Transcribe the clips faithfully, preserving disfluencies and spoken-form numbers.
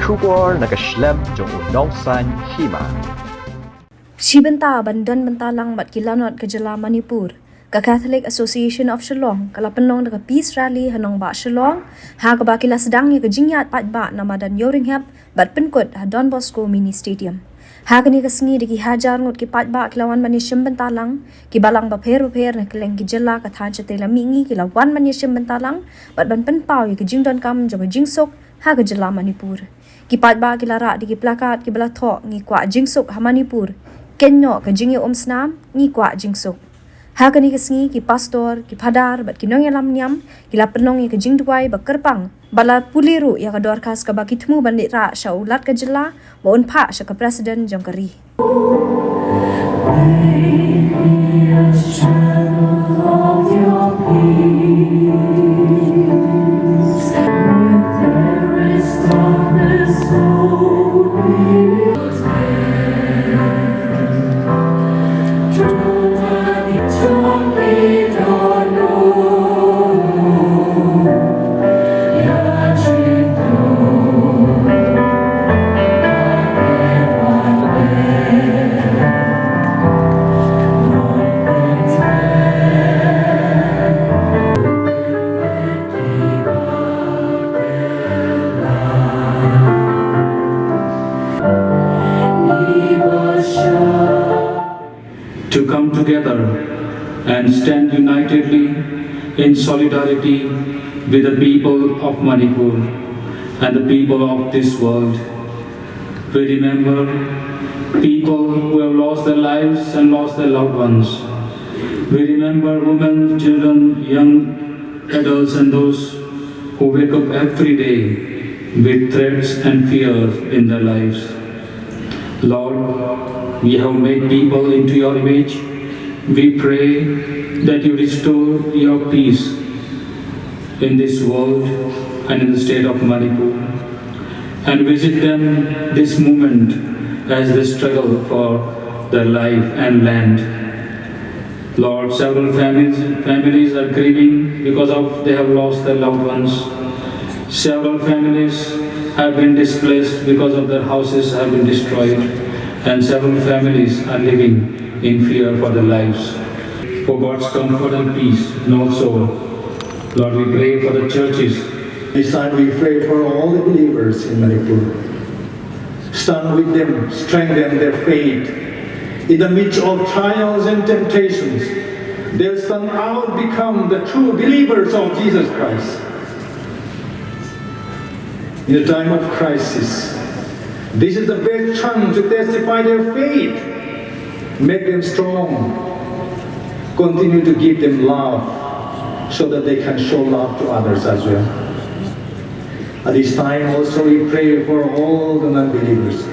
Khubor na ka shlem jong u Nongsaiñ Hima. Shi bynta ban don bynta lang bad ki lanot ka jylla Manipur, ka Catholic Association of Shillong ka la pynlong da ka Peace Rally ha nongbah Shillong, ha kaba ki la sdang ïa ka jingïaid paidbah na madan Ïewrynghep bad pynkut ha Don Bosco Mini Stadium. Ha kane ka sngi da ki hajar ngut ki paidbah ki la wan ban ïashim bynta lang, ki balang bapher bapher na kylleng ki jylla ka thaiñ shatei lam mihngi ki la wan ban ïashim bynta lang bad ban pynpaw ïa ka jingdonkam jong ka jingsuk ha ka jylla Manipur. Ki paidbah ki la rah da ki plakat kiba la thoh, "Ngi kwah jingsuk ha Manipur. Kynnoh ka jingïaumsnam, ngi kwah jingsuk." Ha kane ka sngi ki pastor, ki phadar bad ki nongïalam niam ki la pynlong ïa ka jingduwai ba kyrpang, ba la pule ruh ïa ka dorkhas kaba ki thmu ban leit rah sha u Lat ka jylla ba un phah sha ka President jong ka ri. To come together and stand unitedly in solidarity with the people of Manipur and the people of this world. We remember people who have lost their lives and lost their loved ones. We remember women, children, young adults, and those who wake up every day with threats and fear in their lives. Lord, you have made people into your image. We pray that you restore your peace in this world and in the state of Manipur, and visit them this moment as they struggle for their life and land. Lord, several families, families are grieving because of they have lost their loved ones. Several families have been displaced because of their houses have been destroyed, and several families are living in fear for their lives. For God's comfort and peace, and also, Lord, we pray for the churches. This time we pray for all the believers in Manipur. Stand with them, strengthen their faith. In the midst of trials and temptations, they'll stand out, become the true believers of Jesus Christ. In a time of crisis, this is the best chance to testify their faith. Make them strong. Continue to give them love so that they can show love to others as well. At this time also we pray for all the non-believers.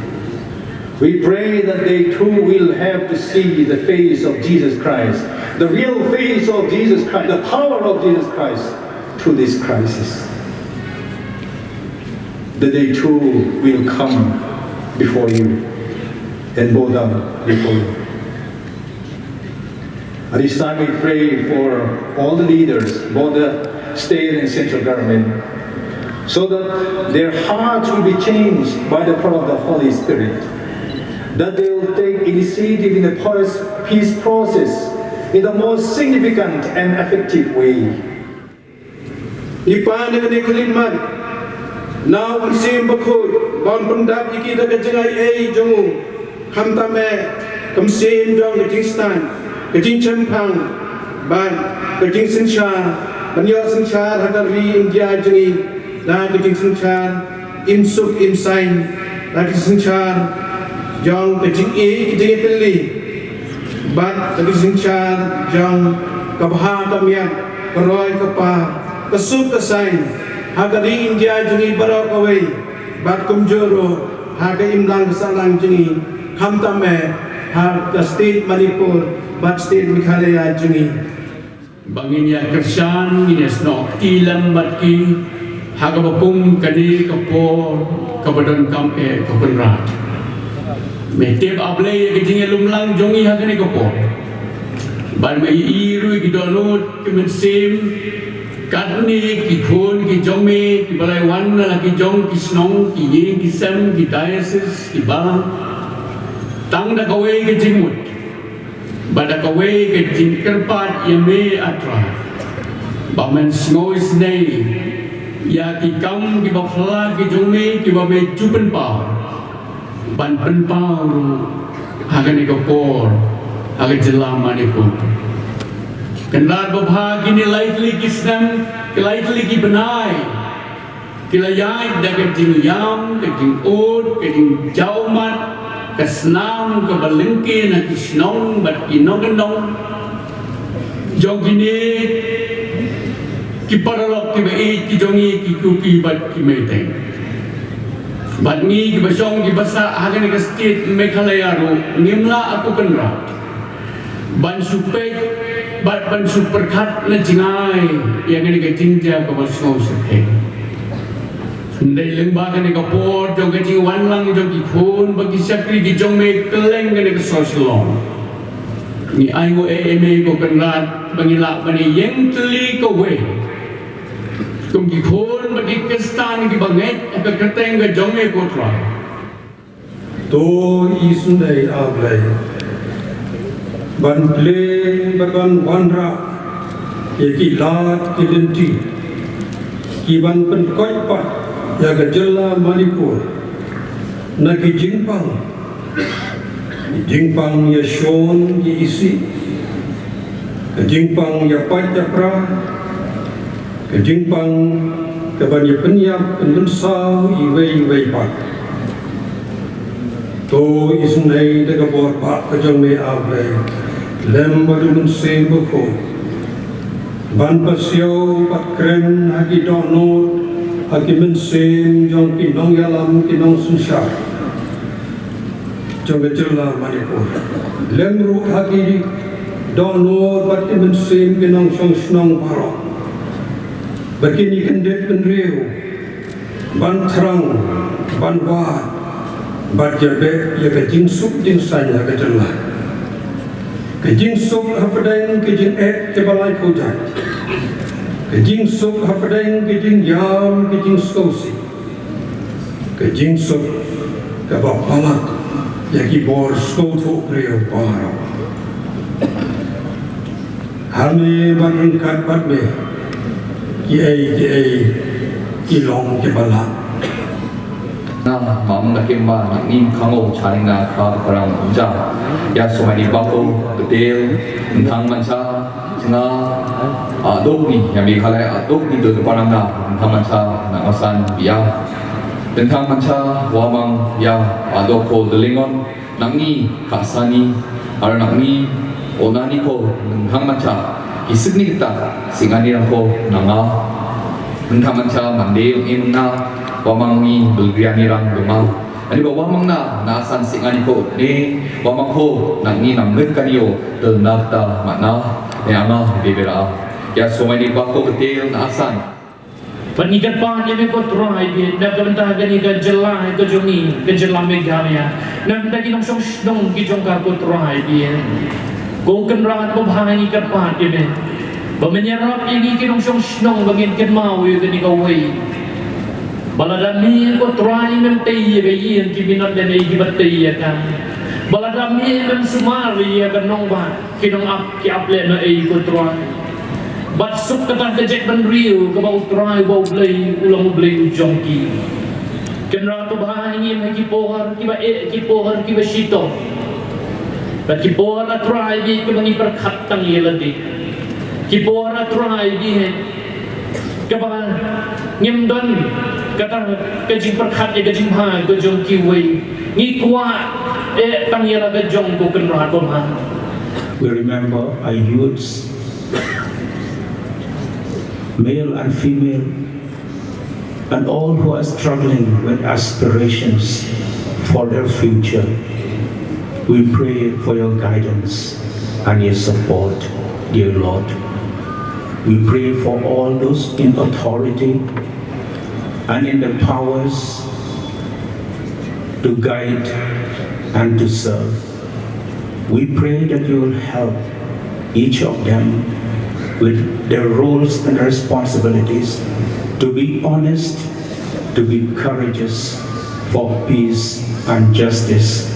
We pray that they too will have to see the face of Jesus Christ, the real face of Jesus Christ, the power of Jesus Christ through this crisis. That they too will come before you and bow down before you. At this time we pray for all the leaders, both the state and central government, so that their hearts will be changed by the power of the Holy Spirit, that they will take initiative in the pos-, peace process in the most significant and effective way. Ngi pan ïa kane ka lyndet na u Mynsiem Bakhuid ban pyndap ïa ki da ka jingaiei jong u, khamtam eh ka mynsiem jong ka jingstad, ka jingshemphang bad ka jingsynshar, ban ïoh synshar ha ka ri India jong ngi da ka jingsynshar im suk im saiñ, da ka jingsynshar jong ka jingïeit, ka jingïatylli bad ka jingsynshar jong ka bha ka miat, ka roi ka par, ka suk ka saiñ ha ka ri India jong ngi baroh kawei, bad kumjuh ruh ha ka imlang ka sahlang jong ngi, khamtam eh ha ka state Manipur bad state Meghalaya jong ngi. Ba ngin ïa kyrshan, ngin ïa snoh kti lem bad ki ha kaba kum kane ka por kaba donkam eh ka Kynrad. Me tip, A Blei, ïa ka jingïalum lang jong ngi ha kane ka por. Bad me ïohi ruh ïa ki dohnud ki mynsiem Katne ki khun ki jong me kiba la wan na la ki jong ki shnong, ki ïing ki sem, ki diocese, ki balang, tang da kawei ka jingmut bad da kawei ka jingkyrpad ïa me, A Trai, ba men sngewsynei ïa ki kam kiba phylla ki jong me kiba me ju pynpaw, ban pynpaw ruh ha kane ka por ha ka jylla Manipur. Kynrad babha, kine lai tylli ki snem, ki lai tylli ki bnai, ki la ïaid da ka jingïam, ka jingud, ka jingjaw mat, ka snam kaba lyngkhuh na ki shnong bad ki nongkyndong jong kine ki paralok kiba ïeit ki jong ngi, ki Kuki bad ki Meitei. Bad ngi kiba shong kiba sah ha kane ka state Meghalaya ruh ngim lah, A Kynrad, ban shu peit bad ban shu pyrkhat na jngai ïa kane ka jingjia kaba sngewsynei. Hynrei lyngba kane ka por jong ka jingwan lang jong ki khun bad ki shakri ki jong me kylleng kane ka sor Shillong, ngi ainguh ïa me, Ko Kynrad, ba ngin lah ban ïeng tylli kawei kum ki khun bad ki khristan kiba ngeit ha ka kyrteng ka jong me, Ko Trai. To isynei, A Blei, ban plie bad ban wanrah ïa ki lad ki lynti ki ban pynkoit pat ïa ka jylla Manipur na ki jingpang, ki jingpang ïa shon ïa isih, ka jingpang ïa pait ïa pra, ka jingpang kaban ïa pynïap pynmynsaw iwei ïa iwei pat. To isynei da ka bor bak ka jong me, A Blei, lem bad U Mynsiem Bakhuid, ban pasiaw bad kren ha ki dohnud, ha ki mynsiem jong ki nongïalam, ki nongsynshar jong ka jylla Manipur, lem ruh ha ki dohnud bad ki mynsiem ki nongshong shnong baroh, ba kin ïa kyndit bynriew ban thrang, ban wad bad ïa beh ïa ka jingsuk jingsaiñ ha ka jylla. Ka jingsuk hapdeng ka jingeh kaba lai khuid, ka jingsuk hapdeng ka jingïam, ka jingsngewsih, ka jingsuk kaba palat ïa ki bor sngewthuh briew baroh. Ha me bad ryngkat bad me kiei kiei ki long kiba lah. Na mam na kim ba na ngin khango charing na ka parang uja. Ïa somai ni bako betel tang mancha. Nga, ah, dok ni, ïa Meghalaya, ah, dok ni dok parang na, tang mancha, na ngasan, ïa. Tang mancha, wamang, ïa, ah, dok ko delingon, nang ni, ka sani, ar nang ni, o nani ko, tang mancha, ki sik ni kita, sik ani rang ko, nanga. Tang mancha, mande, im na, wamang ni, belgriani rang, duma. Ani ba wamang na, na san sik ani ko, ne, wamang ko, nang ni, nang ngen kani o, tel nafta, mana, ne, anga, bebera. Ïa somai ni bako betel, na san. Bad ngi kyrpad ïa me ko Trai Blei, na ka bynta kane ka jylla ka jong ngi, ka jylla Meghalaya. Na ka bynta ki nongshong shnong ki jong ka ko Trai Blei. Ko Kynrad babha, ngi kyrpad ïa me ba men ïarap ïa ngi ki nongshong shnong ba ngin kynmaw ïa kane kawei. Ba lada me ko Trai mem tei ïa ka ïing, ki minot lane kiba tei ïa ka. Ba lada me mem sumar ïa ka nongbah, ki nongap ki ap lehnohei ko Trai. Bad suk kata ka jaitbynriew kaba U Trai uba U Blei u long U Blei u jong ki. Kynrad to ba ha ngi ha ki por kiba eh, ki por kiba shitom. Bad ki por, A Trai Blei, kiba ngi pyrkhat tang ïa lade. Ki por, A Trai Blei, kaba ngim don kata ka jingpyrkhat ïa ka jingbha ka jong kiwei. Ngi kwah eh tang ïa la ka jong ko Kynrad babha. We remember our youths, male and female, and all who are struggling with aspirations for their future. We pray for your guidance and your support, dear Lord. We pray for all those in authority and in the powers to guide and to serve. We pray that you will help each of them with their roles and responsibilities to be honest, to be courageous for peace and justice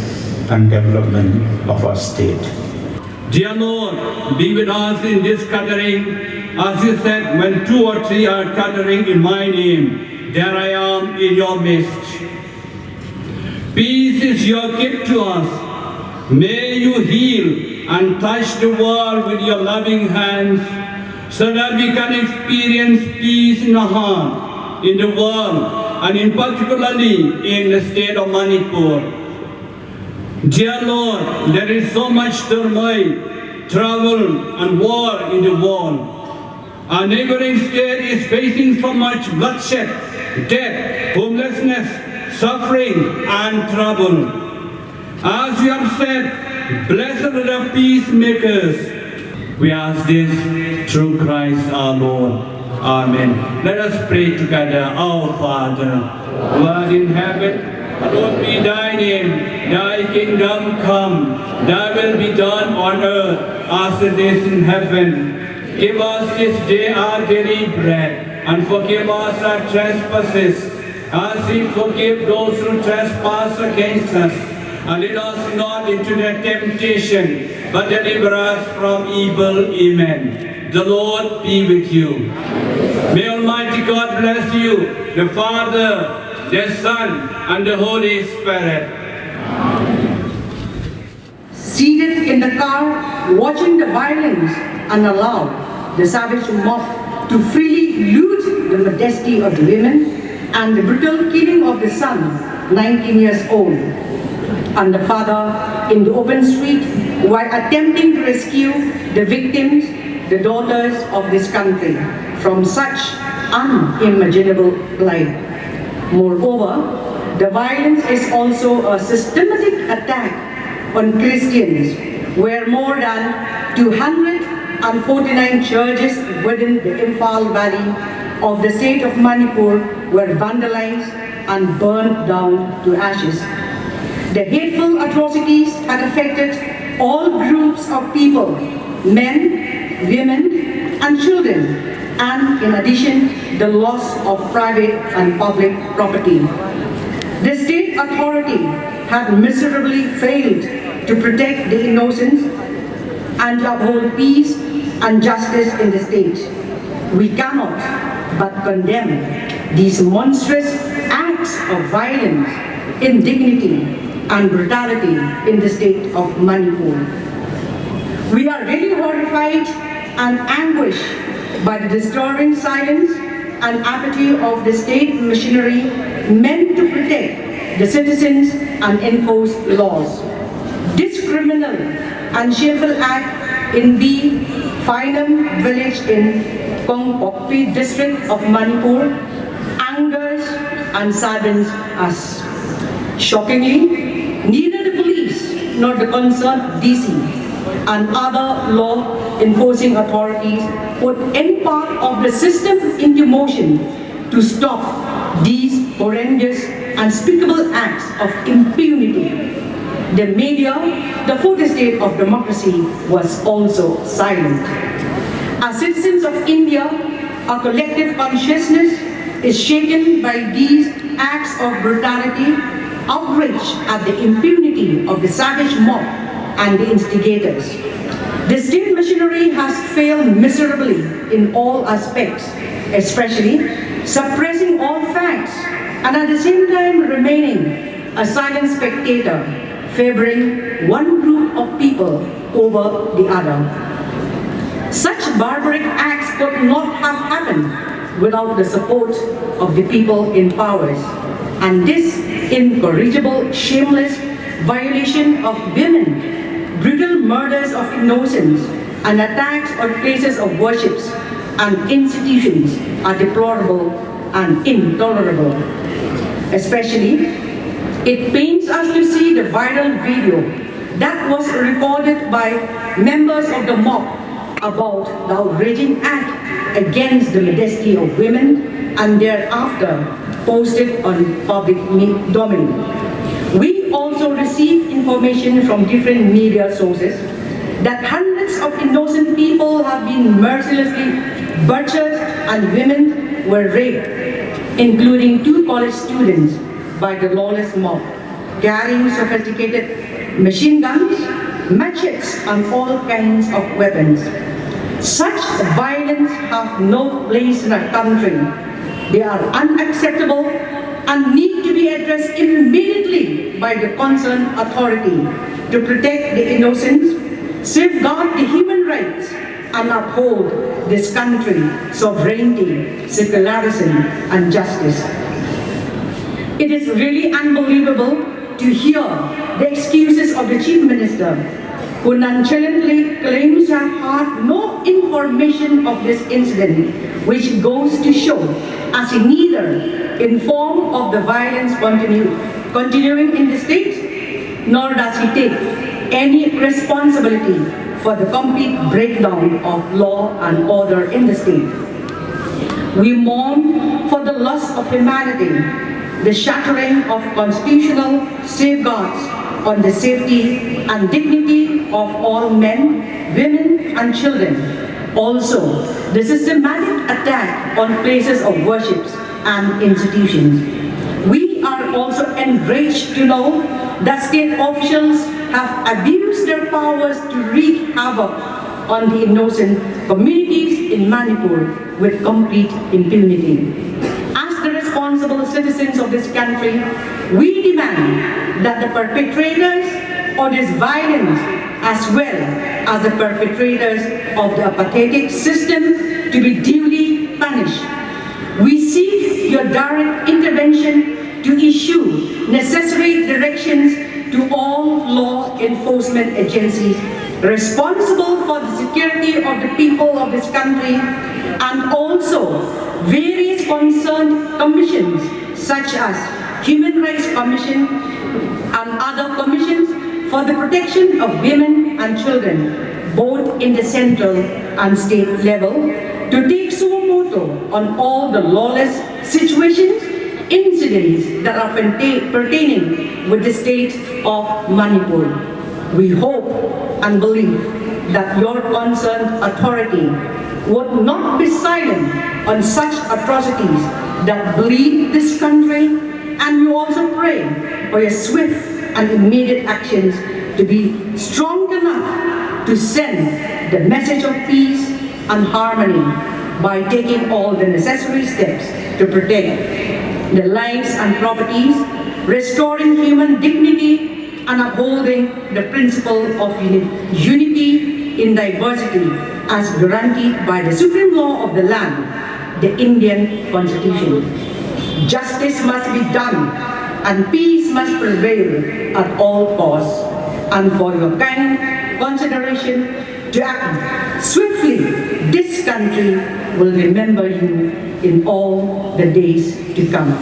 and development of our state. Dear Lord, be with us in this gathering. As you said, when two or three are gathering in my name, there I am in your midst. Peace is your gift to us. May you heal and touch the world with your loving hands so that we can experience peace in our heart, in the world, and in particularly in the state of Manipur. Dear Lord, there is so much turmoil, trouble, and war in the world. Our neighboring state is facing so much bloodshed, death, homelessness, suffering, and trouble. As you have said, "Blessed are the peacemakers." We ask this through Christ our Lord. Amen. Let us pray together. Our Father, who art in heaven, hallowed be thy name. Thy kingdom come. Thy will be done on earth as it is in heaven. Give us this day our daily bread, and forgive us our trespasses, as we forgive those who trespass against us. And lead us not into the temptation, but deliver us from evil. Amen. The Lord be with you. May Almighty God bless you, the Father, the Son, and the Holy Spirit. Seated in the car, watching the violence and allow the savage mob to freely loot the modesty of the women and the brutal killing of the son, nineteen years old, and the father in the open street while attempting to rescue the victims, the daughters of this country, from such unimaginable plight. Moreover, the violence is also a systematic attack on Christians, where more than two hundred forty-nine churches within the Imphal Valley of the state of Manipur were vandalized and burned down to ashes. The hateful atrocities had affected all groups of people, men, women, and children, and in addition, the loss of private and public property. The state authority had miserably failed to protect the innocent and uphold peace and justice in the state. We cannot but condemn these monstrous acts of violence, indignity, and brutality in the state of Manipur. We are really horrified and anguished by the disturbing silence and apathy of the state machinery meant to protect the citizens and enforce laws. This criminal and shameful act in the Phainam village in Kongpokpi district of Manipur angers and saddens us. Shockingly, neither the police nor the concerned D C and other law enforcing authorities put any part of the system into motion to stop these horrendous, unspeakable acts of impunity. The media, the fourth estate of democracy, was also silent. As citizens of India, our collective consciousness is shaken by these acts of brutality, outrage at the impunity of the savage mob and the instigators. The state machinery has failed miserably in all aspects, especially suppressing all facts and at the same time remaining a silent spectator favoring one group of people over the other. Such barbaric acts could not have happened without the support of the people in powers. And this incorrigible, shameless violation of women, brutal murders of innocents, and attacks on places of worships and institutions are deplorable and intolerable. Especially, it pains us to see the viral video that was recorded by members of the mob about the outraging act against the modesty of women and thereafter posted on public me- domain. We also received information from different media sources that hundreds of Innocent people have been mercilessly butchered and women were raped, including two college students, by the lawless mob, carrying sophisticated machine guns, machetes, and all kinds of weapons. Such violence have no place in our country. They are unacceptable and need to be addressed immediately by the concerned authority to protect the innocents, safeguard the human rights, and uphold this country sovereignty, secularism, and justice. It is really unbelievable to hear the excuses of the Chief Minister, who nonchalantly claims to have had no information of this incident, which goes to show, as he neither informed of the violence continue, continuing in the state, nor does he take any responsibility for the complete breakdown of law and order in the state. We mourn for the loss of humanity, the shattering of constitutional safeguards on the safety and dignity of all men, women, and children. Also, the systematic attack on places of worships and institutions. We are also enraged to know that state officials have abused their powers to wreak havoc on the innocent communities in Manipur with complete impunity. As the responsible citizens of this country, we demand that the perpetrators of this violence, as well as the perpetrators of the apathetic system, to be duly punished. We seek your direct intervention to issue necessary directions to all law enforcement agencies responsible for the security of the people of this country, and also various concerned commissions such as Human Rights Commission and other commissions for the protection of women and children, both in the central and state level, to take suo motu on all the lawless situations, incidents that are perta-, pertaining with the state of Manipur. We hope and believe that your concerned authority would not be silent on such atrocities that bleed this country, and we also pray for your swift and immediate actions to be strong enough to send the message of peace and harmony by taking all the necessary steps to protect the lives and properties, restoring human dignity, and upholding the principle of uni-, unity in diversity as guaranteed by the supreme law of the land, the Indian Constitution. Justice must be done and peace must prevail at all costs. And for your kind consideration to act swiftly, this country will remember you in all the days to come.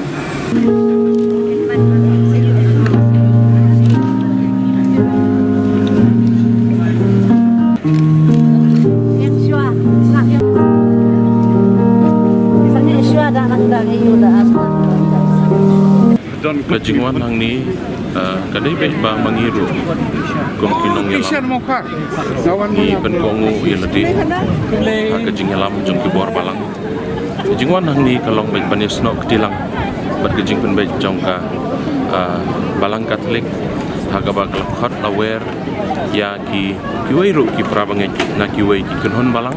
Ka jingwan hangne, ah, ka dei beit ba ma ngi ruh kum ki nongïalam ngi pynkohnguh ïa lade ha ka jingïalam jong ki bor balang. Ka jingwan hangne ka long beit ban ïasnoh kti lang bad ka jingpynbeit jong ka, ah, Balang Katholik ha kaba ka la khot la wer ïa ki, kiwei ruh ki para bangeit na kiwei ki kynhun balang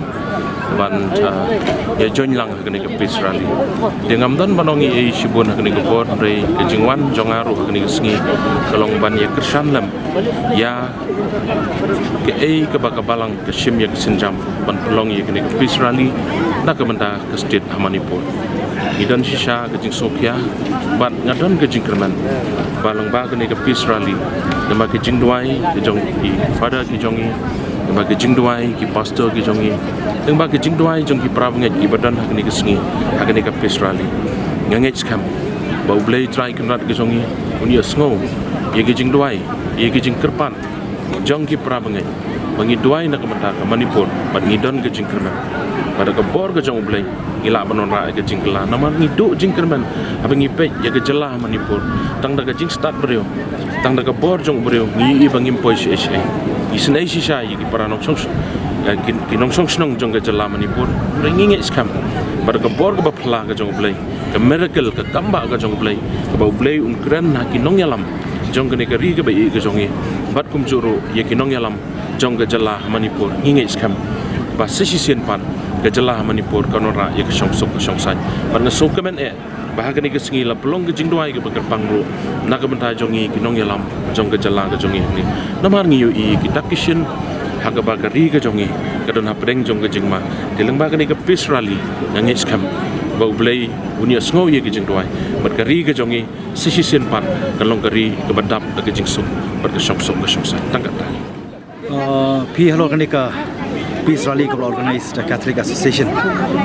ban, ah, ïa join lang ha kane ka peace rally. Te ngam don ban ong ei ei shibun ha kane ka por, hynrei ka jingwan jong nga ruh ha kane ka sngi ka long ban ïa kyrshan lem ïa kaei kaba ka balang ka shim ïa ka sienjam ban pynlong ïa kane ka peace rally na ka bynta ka state ha Manipur. Ngi don shisha ka jingsngewkhia bad nga don ka jingkyrmen ba lyngba kane ka peace rally, lyngba ka jingduwai ka jong ki father ki jong ngi, lyngba ka jingduwai ki pastor ki jong ngi, lyngba ka jingduwai jong ki para bangeit kiba don ha kane ka sngi ha kane ka peace rally, nga ngeit skhem ba U Blei Trai Kynrad ka jong ngi un ïa sngew ïa ka jingduwai, ïa ka jingkyrpad jong ki para bangeit ba ngi duwai na ka bynta ka Manipur bad ngi don ka jingkyrmen ba da ka bor ka jong U Blei ngi lah ban wanrah ïa ka jingkylla. Namar ngi duh jingkyrmen haba ngi peit ïa ka jylla Manipur, tang da ka jingstad briew, tang da ka bor jong u briew ngi ïohi ba ngim poi shaei shaei. Ngi isynei shisha ïa ki para nongshong, Ki nongshong shnong jong ka jylla Manipur, hynrei ngi ngeit skhem ba da ka bor kaba phylla ka jong U Blei, ka miracle, ka kambah ka jong U Blei, kaba U Blei un kren ha ki nongïalam jong kane ka ri kaba ïeit ka jong ngi, bad kumjuh ruh ïa ki nongïalam jong ka jylla Manipur, ngi ngeit skhem ba sa shisien pat ka jylla Manipur kan wanrah ïa ka shongsuk ka shongsaiñ. Bad nga sngewkmen eh ba ha kane ka sngi la pynlong ka jingduwai kaba kyrpang ruh na ka bynta jong ngi ki nongïalam jong ka jylla ka jong ngi hangne. Namar ngi ïohi ïa kita ki shin ha kaba ka ri ka jong ngi ka don hapdeng jong ka jingma. Te lyngba kane ka peace rally nga ngeit skhem ba U Blei un ïa sngew ïa ka jingduwai bad ka ri ka jong ngi sa shisien pat kan long ka ri kaba dap da ka jingsuk bad ka shongsuk ka shongsaiñ. Tang katta. Uh, phi halor kane ka peace rally kaba la organize da Catholic Association.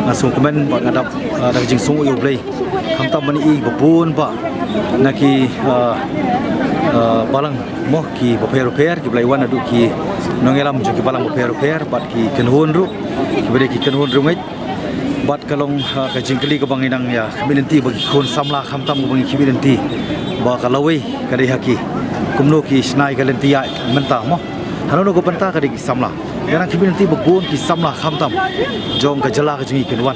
Nga sngewkmen bad nga dap, uh, da ka jingsngew ïa U Blei. Khamtam ban ïohi ba bun ba na ki, uh, uh, balang mo ki bapher bapher, kiba la wan naduh ki nongïalam jong ki balang bapher bapher bad ki kynhun ruh, kiba dei ki kynhun riewngeit. Bad ka long, ah, ka jingkylli kaba ngi nang ïa khmih lynti ba ki khun samla khamtam kaba ngi khmih lynti ba ka lawei ka dei ha ki. Kumno ki shna ïa ka lynti ïa mynta mo. Hano hano ka bynta ka dei ki samla. Ngi nang khmih lynti ba bun ki samla khamtam jong ka jylla ka jong ngi kin wan.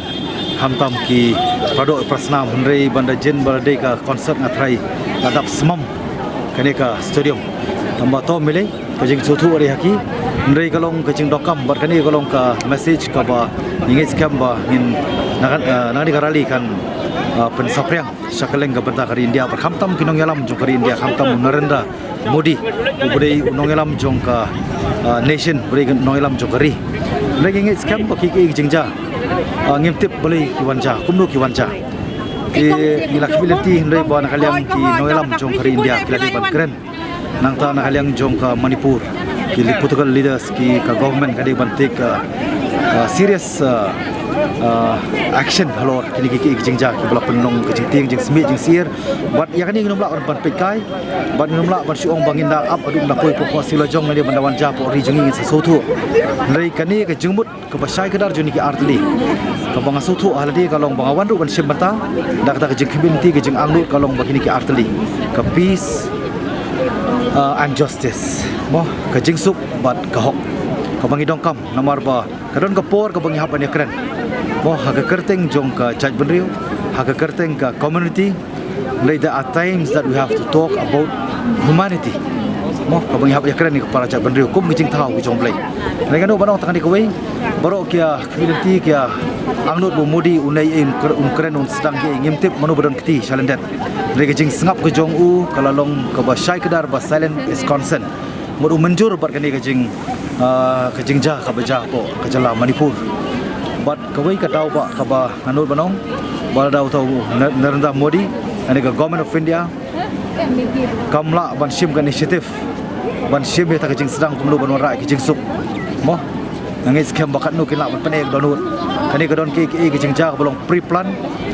Khamtam ki para doh para snam hynrei ban da jin ba la dei ka concert nga tharai la dap smam kane ka stadium. Tangba to mile ka jingsngewthuh ka dei ha ki, hynrei ka long ka jingdonkam bad kane ka long ka message kaba ngi ngeit skhem ba ngin na kan, eh, na kane ka rally kan, eh, pynsaphriang sha kylleng ka bynta ka ri India bad khamtam ki nongïalam jong ka ri India, khamtam u Narendra Modi uba dei u nongïalam jong ka, eh, nation, uba dei u nongïalam jong ka ri. Hynrei ngi ngeit skhem ba ki, ki jingjia, eh, ngim tip balei ki wan jia, kumno ki wan jia. Ki, ngi la khmih lynti hynrei ba na ka liang ki nongïalam jong ka ri India ki la dei ban kren. Nangta na ka liang jong ka Manipur ki political leaders, ki ka government ka dei ban take, uh, uh, serious, uh, uh, action halor kine ki, ki jingjia kiba la pynlong ka jingtieng jingsmit jingsyier. Bad ïa kane ngim lah ban, ban peit kai, bad ngim lah ban shu ong ba ngin da ap haduh ngin da poi hapoh ka sila jong ngi ban da wan jia hapoh ri jong ngi, ngin sa sngewthuh. Hynrei kane ka jingmut kaba shai kdar jong kine ki artylli kaba nga sngewthuh ha lade ka long ba nga wan ruh ban shim bynta da kata ka jingkhmih lynti, ka jingangnud ka long ba kine ki artylli, ka peace, uh, and justice mo, ka jingsuk bad ka hok, kaba ngi donkam namar ba ka don ka por kaba ngi hap ban ïakren mo ha ka kyrteng jong ka jaitbynriew, ha ka kyrteng ka community. Hynrei there are times that we have to talk about humanity mo, kaba ngi hap ïakren ïa ka para jaitbynriew kum ka jingthaw ka jong U Blei. Hynrei nga ong ba nang tang kane kawei, baroh ki ïa khmih lynti, ki ïa angnud ba u Modi un ïa, un kren, un kren, un sdang ïa, ngim tip mano ba don kti sha lyndet. Hynrei ka jingsngap ka jong u ka la long kaba shai kdar, ba silent is consent. Mut u mynjur bad kane ka jing, ah, ka jingjia kaba jia hapoh ka jylla Manipur. Bad kawei ka daw ba kaba nga nud ban ong, ba la daw tau Narendra Modi, kane ka Government of India kam lah ban shim ka initiative ban shim ïa kata ka jingsdang kumno ban wanrah ïa ka jingsuk mo. Nga ngeit skhem ba katno kin lah ban pyneh ka dohnud. Kane ka don kiei kiei ka jingjia kaba long pre-plan,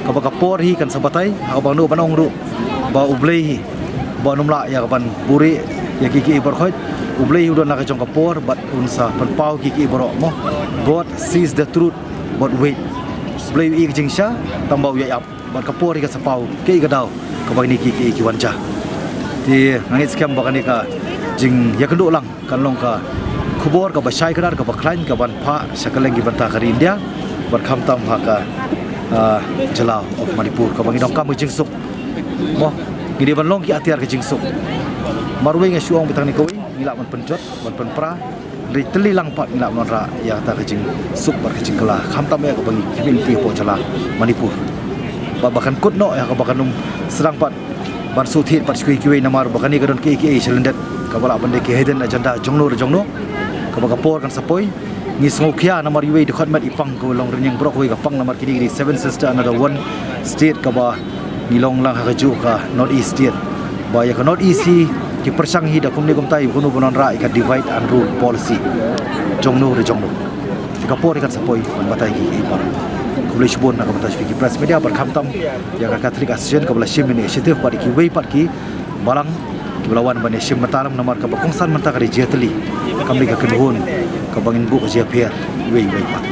kaba ka por hi kan sa batai, ha kaba nga nud ban ong ruh ba U Blei hi ba un ym lah ïa ka ban buhrieh ïa kiei kiei baroh khoit. U Blei hi u don la ka jong ka por bad un sa pynpaw kiei kiei baroh mo. God sees the truth but wait. U Blei u ïohi ka jingshisha tangba u ïaid ap bad ka por hi ka sa paw kiei ka daw kaba kine kiei kiei ki wan jia. Te nga ngeit skhem ba kane ka jingïakynduh lang kan long ka khubor kaba shai kdar, kaba khlaiñ, kaban phah sha kylleng ki bynta ka ri India bad khamtam ha ka, ah, jylla of Manipur kaba ngi donkam ka jingsuk. Mo, ngi dei ban long ki atiar ka jingsuk. Marwei nga shu ong ba tang kane kawei ngi lah ban pynjot, ban pynpra, hynrei tylli lang pat ngi lah ban wanrah ïa kata ka jingsuk bad ka jingkylla, khamtam ïa kaba ngi khmih lynti hapoh jylla Manipur. Bad ba kan kut noh ïa kaba kan ym sdang pat ban shu thied pat sha kiwei kiwei namar ba kane ka don kiei kiei sha lyndet kaba lah ban dei ki hidden agenda jongno re jongno, kaba ka por kan sa poi. Ngi sngewkhia namar iwei i dkhot met i pang ka long rynïeng baroh kawei ka pang namar kine ki dei seven sister under the one state kaba ngi long lang ha kajuh ka North East state. Ba ïa ka North East hi ki pyrshang hi da kumne kumtai kumno ban wanrah ïa ka divide and rule policy jongno re jongno. Te ka por hi kan sa poi ban batai kiei kiei pat. Khublei shibun na ka bynta jong phi ki press media bad khamtam ïa ka Catholic Association kaba la shim ïa kane ka initiative bad ïa kiwei pat ki balang kiba la wan ban ïashim bynta lem namar kaba kongsan mynta ka dei jia tylli, kam dei ka kynhun kaba ngin buh ka jia pher iwei iwei pat.